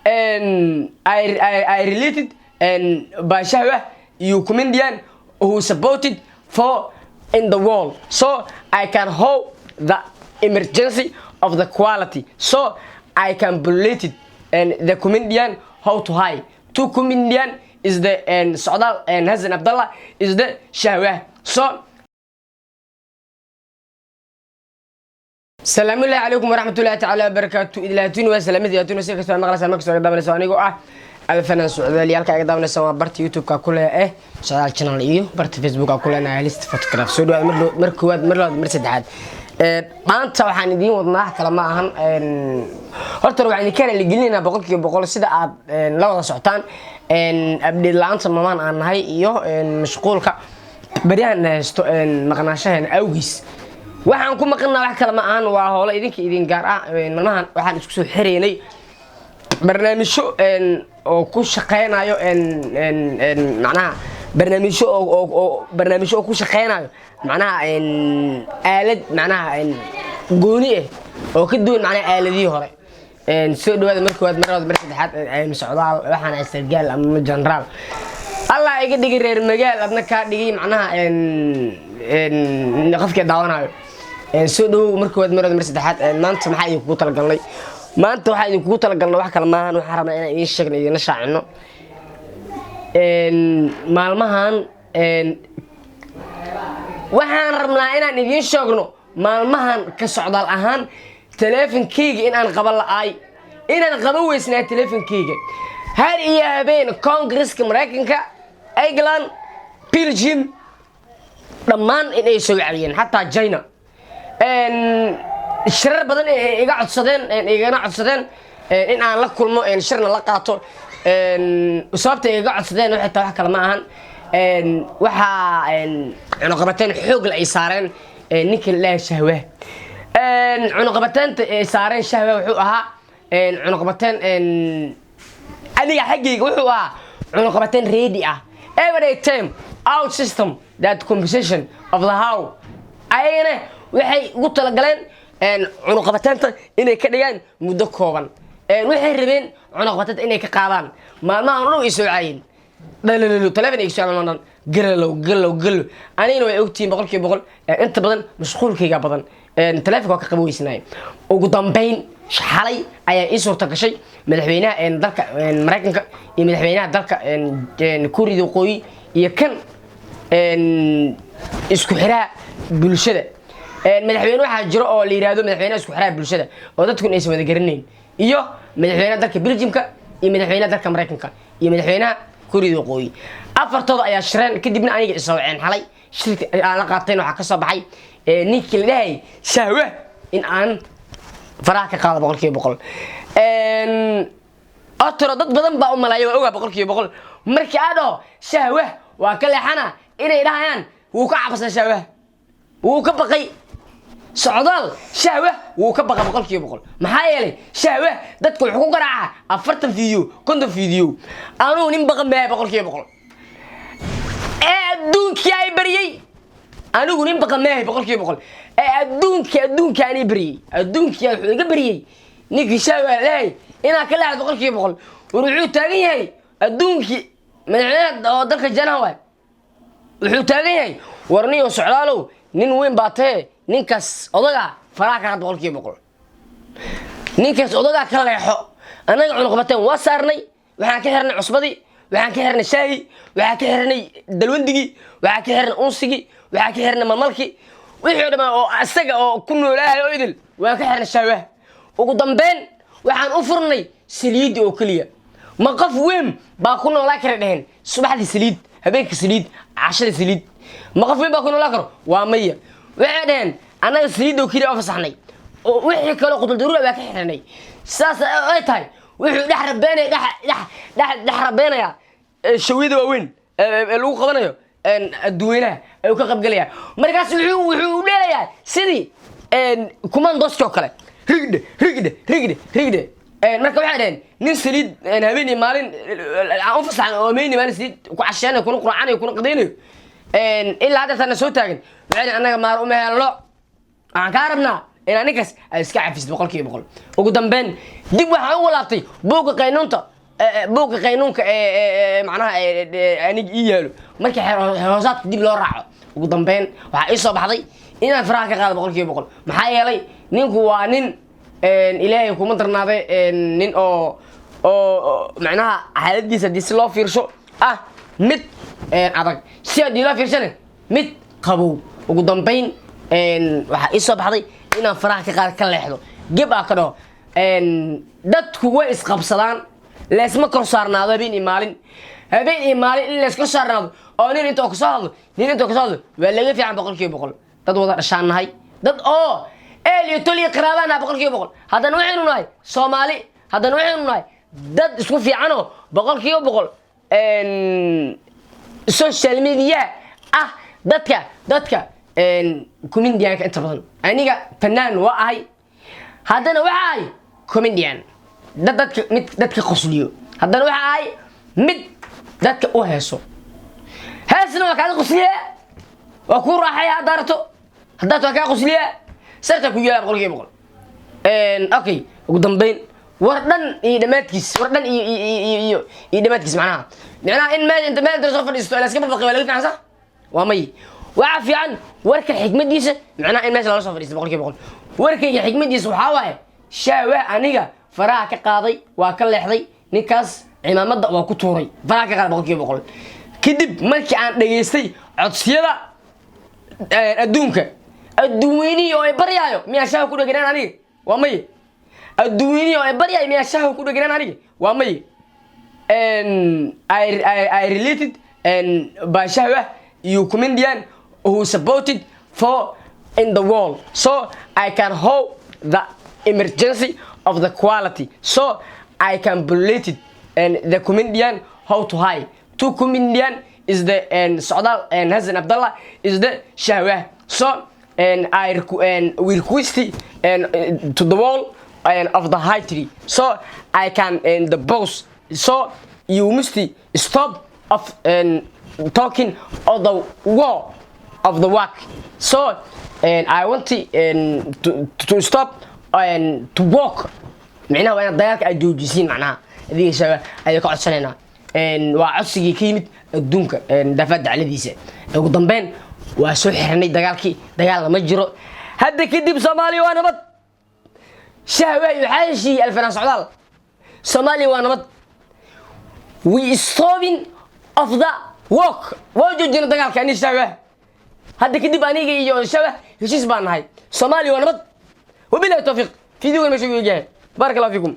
And I related and by Shahwa, you comedian who supported for in the world. So I can hold the emergency of the quality. So I can relate it and the comedian how to high. Two comedian is the and Socdaal and Hassan Abdullah is the Shahwa. So السلام الله عليكم ورحمة الله تعالى وبركاته. إلى waa salaamada si kasta maqlaysaa, markasta ga daawanaysa anigoo ah Alfanan Socdaal. Halka iga daawanaysa waa barta YouTube-ka ku leh eh Socdaal Channel iyo barta Facebook-ka ku leenahay List Photograph. Soo dhawaad mar koowaad, mar labaad, mar saddexaad. Maanta waxaan idiin wadnaa wax kale ma ahan. Horta waxaan idinka raaligelinaynaa 100% sida aad la wada socotaan update la-aanta mamaan aan nahay iyo mashquulka baryahan haysto, maqnaashaheena awgiis. Waxaan ku maqanaa wax kale ma ahan, waa howlo idinka idin gaar ah. Maalmahan waxaan isku soo xireynay barnaamijyo oo ku shaqeynayo, macnaha barnaamijyo oo barnaamijyo oo ku shaqeynayo, macnaha aalad, macnaha gooni ah oo ka duwan macnaha aaladihii hore. Soo dhawaada mar koowaad, mar labaad, mar saddexaad. Socdaal waxaan ahay sargaal ama generaal. Allah iga dhigay reer magaal, adna kaa dhigay macnaha qofkii daawanayo. Soo dhawow mar koowaad, mar labaad, mar saddexaad. Maanta maxaa idinkugu talagalnay? Maanta waxaa idinkugu talagalnay wax kale maahan, waxaan rabnaa inaan idiin sheegno, idinla shaacino maalmahan. Waxaan rabnaa inaan idiin sheegno maalmahan ka Socdaal ahaan taleefonkeyga in aan qaban la'aay, inaan qaban weysnaa taleefonkeyga har iyo habeen. Congresska Maraykanka, England, Belgium, dhammaan in ay soo wacdiyeen, xataa China, shirar badan ay iga codsadeen, igana codsadeen in aan la kulmo, shirna la qaato. Sababta ay iga codsadeen waxay tahay wax kale ma ahan, waxaa cunuqabateen xoog la ay saareen ninka la Shahwa. Cunuqabateenta ay saareen Shahwa wuxuu ahaa cunuqabateen aniga xaggayga, wuxuu ahaa cunuqabateen ready ah every time out system that composition of the how. Ayagana waxay ugu talagaleen cunuqabateenta inay ka dhigaan muddo kooban. Waxay rabeen cunuqabateenta inay ka qaadaan. Maalmahan o dhan way soo caayeen, dhalalo taleefon ay soo dhan, galalow galow galow. Anigana way ogtihiin 100%, inta badan mashquulkayga badan, taleefonka waa ka qaba weysnaay. Ugu dambeyn xalay ayaa ii suurta gashay madaxweynaha dalka Maraykanka iyo madaxweynaha dalka Kuuriyada Waqooyi iyo kan isku xiraha bulshada. Madaxweyne waxaa jiro oo la yihahdo madaxweynaha isku xiraha bulshada oo dadkun aysan wada garanayn, iyo madaxweynaha dalka Belgiumka iyo madaxweynaha dalka Maraykanka iyo madaxweynaha Kuuriyada Waqooyi. Afartooda ayaa shireen, kadibna aniga isoo waceen. Xalay shirka aan la qaatayn waxaa ka soo baxay ninkii la dhahay Shahwe in aan faraha ka qaado 100%. Otoro dad badan baa u malaya, waa ogaa 100%, markii aa dhaho Shahwe waa ka leexana, inay dhahayaan wuu ka cabsan Shahwe, wuu ka baqay Socdaal, Shahwe wuu ka baqa 100%. Maxaa yeelay Shahwe dadka wuxuu ku garaacaa 40 video, 50 video. Anugu nin baqan maahay 100% ee adduunkii ay baryey. Anigu nin baqa maahay 100% ee adduunka ani baryey, adduunkii wuxuu iga baryey ninkii Shahwe lehay inaa ka leexdo 100%. War wuxuu taagan yahay adduunkii madaxweynaha oo dalka janaha waay. Wuxuu taagan yahay, war niyo Socdaalow, nin weyn baa tahe, ninkaas odagaa faraha ka qad 100%, ninkaas odagaa ka leexo. Annaga cunuqabateen waa saarnay. Waxaan ka xirnay cusbadii, waxaan ka xirnay shaahi, waxaan ka xirnay dalwandigii, waxaan ka xirnay unsigii, waxaan ka xirnay malmalkii, wixii o dhamaa oo isaga oo ku noolaahay oo idil waan ka xirnay Shaawaha. Ugu dambeyn waxaan u furnay saliiddi oo keliya. Ma qof weyn baa ku noolaa kara dheheen subaxdii saliid, habeenka saliid, cashada saliid? Ma qof weyn baa ku noolaa karo? Waa maya. Waxay dheheen annaga saliidda oo keliya oo fasaxnay oo wixii kaloo qutuldaruura baa ka xirnay. Sidaas ay tahay wuxuu dhex rabeenaya, dhex dhex dhex rabeenayaa shawiyada waaweyn ee lagu qabanayo adduweynaha ayuu ka qaybgelaya. Markaas wuxuu u dheelayaa sidii commandoski oo kale, rigdhe rigdhe rigdhe rigdhe. Marka waxay dhaheen nin saliid habeen iyo maalin aan u fasaxan oo habeen iyo maalin saliid ku casheenayo, kuna quracanayo, kuna qadaynayo, ilaa hadda tana soo taagan. Waxay dhaheen annaga maar uma helno, waxaan kaa rabnaa inaa ninkaas ay iska cafisid 100%. Ugu dambeyn Dib waxaan ugu laabtay buugga qaynuunta, buugga qaynuunka ee macnaha aniga ii yaalo. Markii xeer hoosaadka dib loo raaco, ugu dambeyn waxaa ii soo baxday inaan faraha ka qaado 100%. Maxaa yeelay, ninku waa nin Ilaahay kuma darnaaday, nin oo macnaha xaaladiisa haddii si loo fiirsho ah mid adag, si haddii loo fiirshana mid qabow. Ugu dambeyn waxaa ii soo baxday inaan faraha ka qaado, ka leexdo, geb aa ka dhaho. Dadku way isqabsadaan, leesma kor saarnaado habeen iyo maalin. Habeen iyo maalin in lees kor saarnaado oo nin intoo kasoo hadlo, nin intoo kasoo hadlo, waa laga fiican 100%. Dad wada dhashaan nahay, dad oo eel iyo tol iyo qaraabaan nahay 100%. Haddana waxaynu nahay Soomaali, haddana waxaynu nahay dad isku fiicanoo 100% social media ah. Dadka comedianka inta badan, aniga fanaan waa ahay, haddana waxa ahay comedian, dad dadka mid dadka qosliyo, haddana waxa ahay mid dadka u heeso. Heesna waa kaaga qosliyaa, waa kuu raaxaya haddaa rabto, haddaad waa kaa qosliyaa, sarta ku yeelaa 100%. Okay, ugu dambeyn, war dhan iyo dhammaadkiis, war dhan iyo dhammaadkiis, macnaha in meel inta meel inta soo fadhiisto la iska babaqi waa laga fiican, sax waa may. Waxa fiican warka xikmadiisa, macnaha in meesha lala soo fadhiisto 100%. Warkayga xikmadiisa waxaa waaye, shaawa aniga faraha ka qaaday, waa ka leexday ninkaas, cimaamada waa ku tuuray, faraha ka qaaday 100%. Kadib markii aan dhageystay codsiyada adduunka, adduunweynihii oo ay baryaayo, miyaa shaaha ku dheganaan aniga? Waa may. Adduunweynihii oo ay baryaayo, miyaa shaaha ku dheganaan aniga? Waa may. I related and by Shahwa, you comedian who supported for in the world, so I can hold the emergency of the quality, so I can bullet it and the comedian how to high two comedian is the and Socdaal and Hassan Abdullah is the Shahwa. So and I and we request and to the wall and of the high tree, so I can and the boss. So you must stop of and talking of the war of the work. So and I want to and to stop and to work, macnaha waa inaad dagaalka aad joojisiin. Macnaha adiga shaba ayaa ka codsanaynaa, waa codsigii ka yimid adduunka daafaad dacladiisa. Ugu dambeyn waa soo xiranay dagaalkii, dagaal lama jiro hadda kadib. Soomaaliya waa nabad. Shahwaay waxaa heshiiyey Alfanaan Socdaal. Soomaaliya waa nabad. We stopping of the work, waa joojina dagaalka. Ani shahwa hadda kadib, aniga iyo shahwa heshiis baan nahay. Soomaaliya waa nabad. Wabilahi tawfiiq. Videogan meesha uu yahay. Baaraka allahu fiikum.